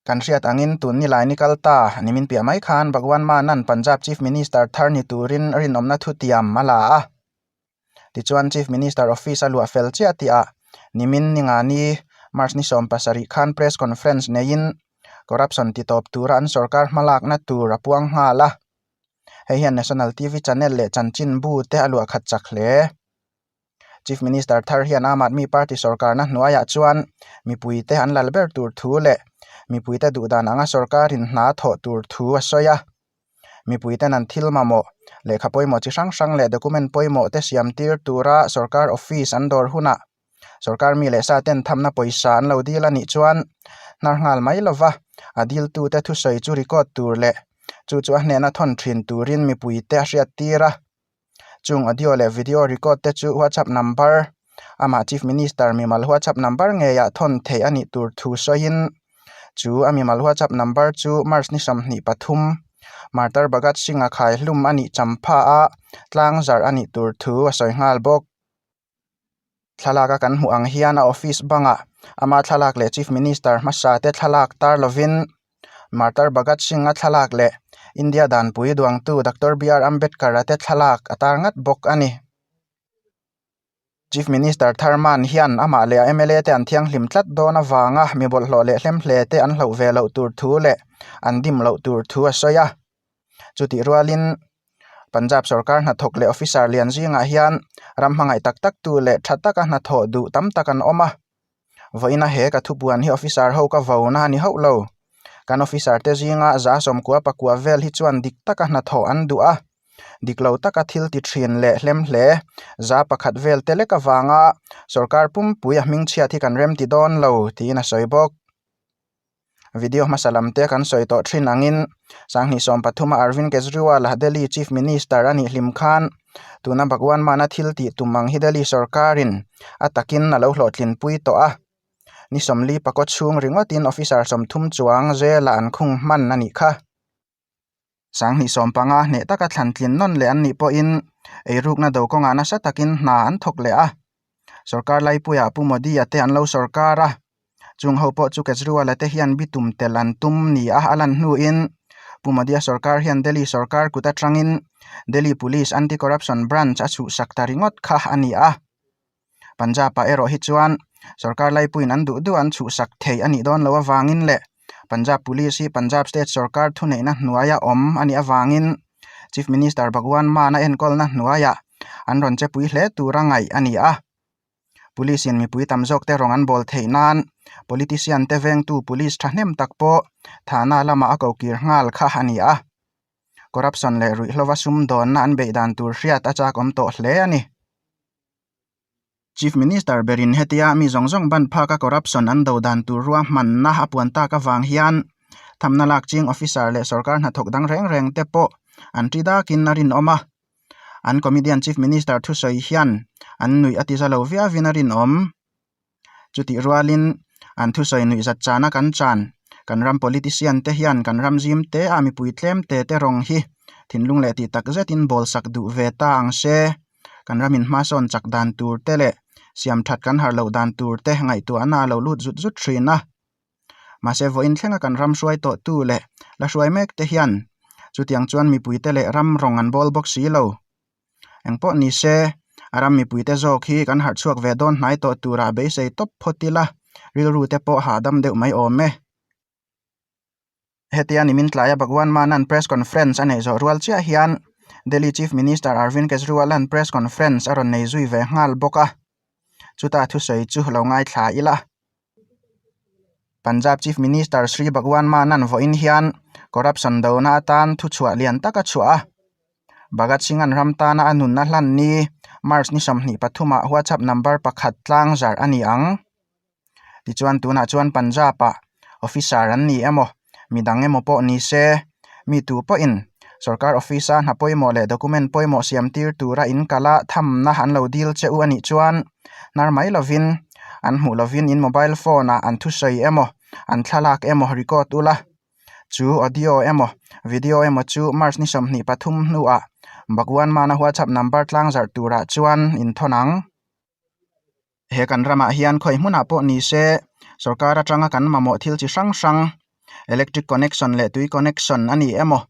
Kan hriat angin tun nilai ni kal ta nimin piah mai khan Bhagwan Mann-a'n Punjab Chief Minister thar ni turin rinawmna thutiam a la a. Tichuan Chief Minister Office a luah fel chiah tihah nimin ningani March ni 17 khan Press Conference neiin corruption titawp tura an sorkar hmalakna tur a puang nghal a. Hei hian National TV channel leh chanchinbu te a luah khat chak hle. Chief Minister thar hian Aam Aadmi Party sorkarna hnuaiah chuan mipuite an lal ber tur thu leh mipuite duhdan anga sorkarin hna thawh tur thu a sawi a. Mipuiten an thil mamawh, lehkha pawimawh chi hrang hrang leh document pawimawh te siam tir tura sorkar office an dawr hunah sorkar mi leh sa ten thamna pawisa an lo dil a nih chuan hnar nghal mai lova a diltute thusawi chu record tur leh chu chu a hnehna thawn thin turin mipuite a hriat tir a. Chung audio leh video record te chu WhatsApp number, amah Chief Minister mimal WhatsApp number ngeiah thawn theih a nih tur thu sawiin chu a mimal WhatsApp number chu March ni 23, Martyr Bhagat Singh-a khaihlum a nih champha a tlang zarh a nih tur thu a sawi nghal bawk. Thlalak a kan hmuh ang hian a office bangah ama thlalak leh Chief Minister hmasa te thlalak tar lovin Martyr Bhagat Singh-a thlalak leh India danpui duangtu Doctor BR Ambedkar-a te thlalak a tar ngat bawk a ni. Chief Minister thar man hian amah leh a mla te an thianghlim tlat dawn avanga mi bawlhhlawh leh hlemhle te an hloh ve loh tur thu leh an dim loh tur thu a sawi a. Chutih rualin Punjab sorkar hnathawk leh officer lian zingah hian ram hmangaih tak tak tu leh tha taka hnathawh duh tam tak an awm a. Vawiina he ka thupuan hi officer ho ka vona a ni hauh lo. Kan officer te zinga za sawmkua pakua vel hi chuan dik taka hnathawh an duh a. Dik lo taka thil ti thin leh hlem hle za pakhat vel te lek avanga sorkar pumpui a hmingchhiat hi kan remti dawn lo tiin a sawi bawk. Video hmasa lam te kan sawi tawh thin angin Sanghnih 13 a Arvind Kejriwal a Delhi Chief Minister a nih hlim khan tuna Bhagwan Mann a thil tih tum ang hi Delhi sorkarin a takin a lo hlawhtlinpui tawh a. Ni 40 pakaw chhung ringawtin officer 30 chuang zela an khung hman a nih kha. Sanghnih 15 hneh taka thlantlin nawn leh an nih pawhin eirukna do kawngah nasa takin hna an thawk leh a. Sorkar laipuiah Pu Modi-a te an lo sorkar a, chung ho pawh chu Kejriwal-a te hian bitum tel an tum ni a a lan hnuin Pu Modi-a sorkar hian Delhi sorkar kut atangin Delhi Police Anti-Corruption Branch a chhuhsak ta ringawt kha a ni a. Punjab-ah erawh hi chuan sorkar laipuiin an duh duh an chhuhsak thei a nih dawn loh avangin leh Punjab Police hi Punjab State sorkar thuneihna hnuaia awm a nih avangin Chief Minister Bhagwan Mann-a enkawlna hnuaiah an rawn che pui hle tura ngaih a ni a. Police-in mipui tam zawk te rawng an bawl theih nan politician te vengtu police thahnem tak pawh thahna lamah a kokir nghal kha a ni a. Corruption leh ruihhlova sumdawnna an beih dan tur hriat a chakawm tawh hle a ni. Chief Minister berin hetia mi zawng zawng ban phaka corruption an do dan tur ruahmanna a puan tak avang hian thamna lak ching officer leh sorkar hnathawk dang reng reng te pawh an ṭi dakin a rinawm a. An comedian Chief Minister thusawi hian an nuih a ti za lo viauin a rinawm. Chutih rualin an thusawi nuih zat chana kan chan, kan ram politician te hian kan ram zim te a mipui tlem te te rawng hi thinlung leh tih tak zetin bawl sak duh ve ta ang se. Kan ramin hmasawn chak dan tur te leh siam that kan harh loh dan tur te ngaihtuahna a lo lut zut zut thin a. Mahse vawiin thlenga kan ram hruai tawh tu leh la hruai mek te hian chutiang chuan mipui te leh ram rawng an bawl bawk si lo. Engpawh ni se, a ram mipuite zawk hi kan harh chhuak ve dawn hnai tawh turah beisei tawp phawt ila, rilru te pawh hahdam deuh mai awm e. Hetia nimin tlaia Bhagwan Mann-a'n press conference a neih zawh rual chiah hian Delhi Chief Minister Arvind Kejriwal-a'n press conference a rawn nei zui ve nghal bawk a, chuta thusawi chu lo ngaithla ila. Punjab Chief Minister Sri Bhagwan Mann-a'n vawiin hian corruption dona atan thuchhuah lian tak a chhuah a. Bhagat Singh-a'n ram tana a nunna hlan ni March ni 23 ah WhatsApp number pakhat tlang zarh a ni ang. Tichuan tunah chuan Punjab-ah officer an ni emaw midang emaw pawh ni se mi tu pawhin sorkar office-a hna pawimawh leh document pawimawh siam tir tura in kala thamna an lo dil che u a nih chuan hnar mai lovin an hmuh lovin in mobile phone-ah an thusawi emaw an thlalak emaw record ula. Chu audio emaw video emaw chu March ni 23 hnuah Bhagwan Mann-a WhatsApp number tlang zarh turah chuan in thawn ang. He kan ramah hian khawi hmunah pawh ni se sorkar atanga kan mamawh thil chi hrang hrang. Electric connection leh tui connection a ni emaw,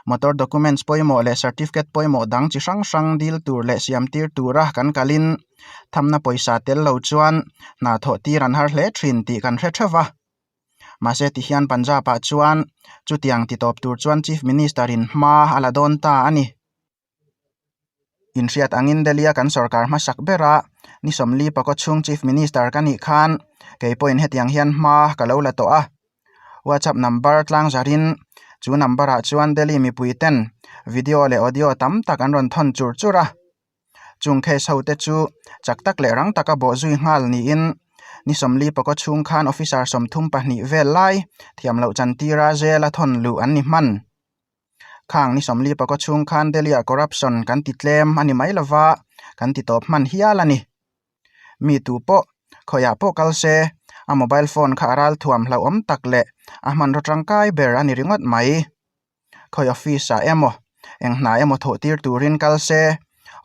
motor documents pawimawh leh certificate pawimawh dang chi hrang hrang dil tur leh siam tir tura kan kalin thamna pawisa tel lo chuan hna thawh tir an har hle thin tih kan hre theuh va. Mahse tihian Punjab ah chuan chutiang ti tawp tur chuan Chief Minister in hma a la dawn ta a ni. Inhriat angin Delhi-a kan sorkar hmasak bera ni 40 pakaw chhung Chief Minister ka nih khan kei pawhin hetiang hian hma ka lo la tawh a. WhatsApp number tlang zarin chu number ah chuan Delhi mipui ten video leh audio tam tak an rawn thawn chur chur a. Chung case ho te chu chak tak leh rang taka bawh zui nghal niin ni 40 pakaw chhung khan officer 32 vel lai thiam loh chantira zela thawn luh an ni hman. Khang ni 40 pakaw chhung khan Delhi-ah corruption kan ti tlem a ni mai lova, kan ti tawp hman hial a ni. Mi tu pawh, khawiah pawh kal se, a mobile phone kha a ral thuam hlauhawm tak leh a hmanraw tangkai ber a ni ringawt mai. Khawi office-ah emaw, eng hna emaw thawh tir turin kal se,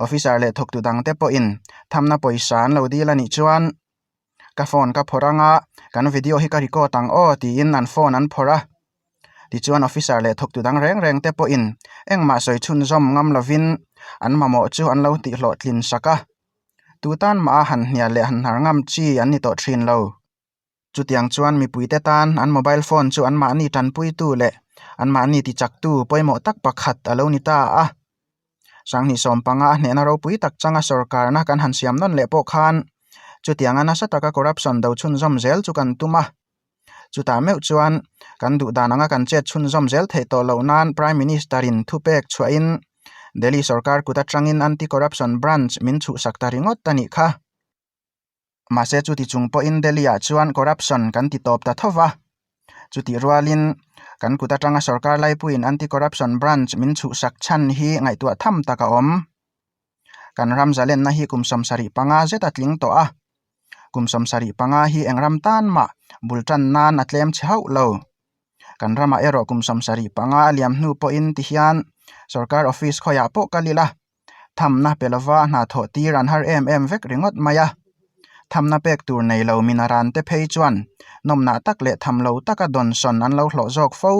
officer leh thawktu dangte pawhin thamna pawisa an lo dil a nih chuan, Ka phone ka phawrh anga kan video hi ka record ang aw tiin an phone an phawrh a. Tichuan officer leh thawktu dang reng reng te pawhin engmah sawi chhunzawm ngam lovin an mamawh chu an lo tihhlawhtlin sak a. Tu tan mah a han hnial leh han hnar ngam chi an ni tawh thin lo. Chutiang chuan mipuite tan an mobile phone chu anmahni tanpuitu leh anmahni tichaktu pawimawh tak pakhat a lo ni ta a. Sanghnih 15 a hnehna ropui tak changa sorkarna kan han siam nawn leh pawh khan chutianga nasa taka corruption do chhunzawm zel chu kan tum a. Chutah meuh chuan kan duh dan anga kan chet chhunzawm zel theih tawh loh nan Prime Minister-in thupek chhuahin Delhi sorkar kut atangin Anti-Corruption Branch min chhuhsak ta ringawt a nih kha. Mahse chuti chung pawhin Delhi-ah chuan corruption kan ti tawp ta tho va. Chutih rualin kan kut atanga sorkar laipuiin Anti-Corruption Branch min chhuhsak chhan hi ngaihtuah tham tak a awm. Kan ram zalenna hi kum 75 zet a tling tawh a. Kum 75 hi eng ram tan mah bul tan nan a tlem chhe hauh lo. Kan ramah erawh kum 75 a liam hnu pawhin tihian sorkar office khawiah pawh kal ila Thamna pe lova hna thawh tir an har em em vek ringawt mai a. Thamna pek tur nei lo minaran te phei chuan nawmnah tak leh tham lo taka dawnsawn an lo hlawh zawk fo.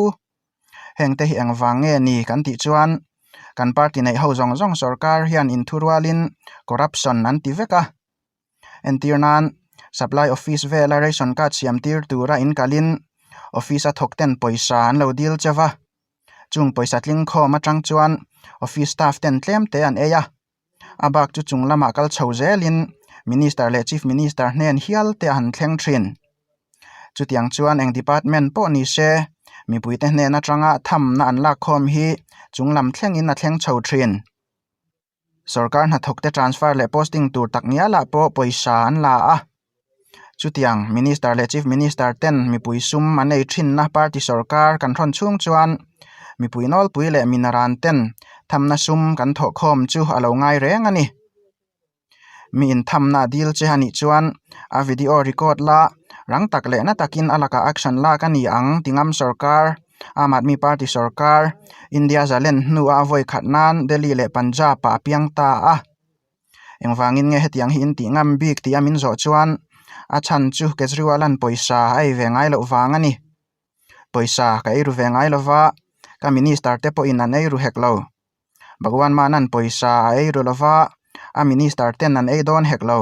Heng te hi engvang nge ni kan tih chuan kan party neih ho zawng zawng sorkar hian inthurualin corruption an ti vek a. Entir nan supply office vela ration card siam tir tura in kalin office a thawk ten pawisa an lo dil che va. Chung pawisa tling khawm atang chuan office staff ten tlem te an ei a, a bak chu chung lamah kal chho zelin minister leh chief minister hnen hial te a han thleng thin. Chutiang chuan eng department pawh ni se mipuite hnen atanga thamna an lak khawm hi chung lam thlengin a thleng chho thin. Sorkar hnathawkte transfer leh posting tur tak ngialah pawh pawisa an la a. Chutiang Minister leh Chief Minister ten mipui sum an ei thinna party sorkar kan hrawn chhung chuan mipui nawlpui leh minaran ten thamna sum kan thawhkhawm chu a lo ngai reng a ni. Mi inthamna a dil che a nih chuan a video record la rang tak leh na takin a lakah action lak a ni ang ti ngam sorkar Aam Aadmi Party sorkar India zalen hnua a vawi khat nan Delhi leh Punjab ah a piang ta a. Engvangin nge hetiang hi in tih ngam bik tih a min zawh chuan a chhan chu Kejriwal an pawisa a ei ve ngai loh vang a ni. Pawisa ka ei ru ve ngai lova, ka minister te pawhin an ei ru hek lo. Bhagwan Mann an pawisa a ei ru lova, a minister ten an ei dawn hek lo.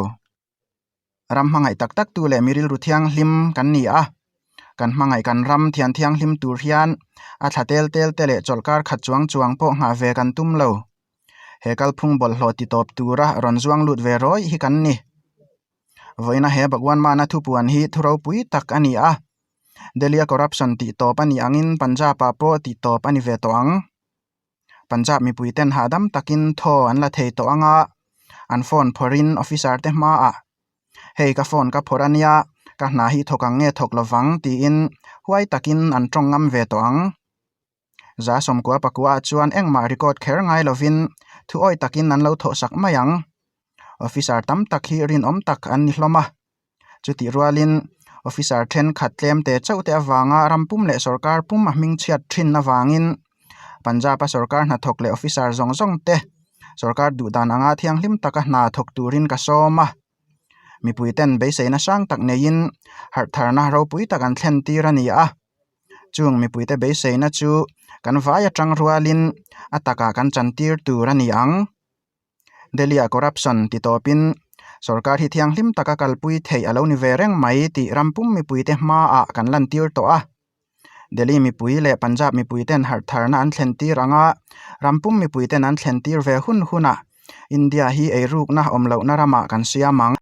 Ram hmangaih tak tak tu leh mi rilru thianghlim kan ni a, kan hmangaih kan ram thian thianghlim tur hian a thla tel tel te leh chawlhkar khat chuang chuang pawh nghah ve kan tum lo. He kalphung bawlhhlawh ti tawp tura rawn zuang lut ve rawih hi kan ni. Vawiina he Bhagwan Mana thupuan hi thu ropui tak a ni a, Delhi-a corruption tih tawp a nih angin Punjab-ah pawh tih tawp a ni ve tawh ang. Punjab mipui ten hahdam takin thaw an la thei tawh anga an phone phawrhin officer te hmaah hei ka phone ka phawrh ania ka hna hi thawk ang nge thawk lovang tiin huai takin an tawng ngam ve tawh ang. Za 90 pakua ah chuan engmah record kher ngai lovin thu awi takin an lo thawh sak mai ang. Officer tam tak hi rinawm tak an ni hlawm a. Chutih rualin officer thenkhat tlemte chauh te avanga ram pum leh sorkar pum a hming chhiat thin avangin Punjab-a sorkar hnathawk leh officer zawng zawng te sorkar duh dan anga thianghlim taka hna thawk turin ka sawm a. Mipui ten beiseina sang tak neiin harhtharna ropui tak an thlen tir a ni a. Chung mipuite beiseina chu kan vai atang rualin a takah kan chantir tur a ni ang. Delhi-a corruption ti tawpin sorkar hi thianghlim taka kalpui theih a lo ni ve reng mai tih ram pum mipuite hmaah kan lantir tawh a. Delhi mipui leh Punjab mipuiten harh tharna an thlen tir ang a, ram pum mipuiten an thlen tir ve hun hunah India hi eirukna awm lohna ramah kan siam ang.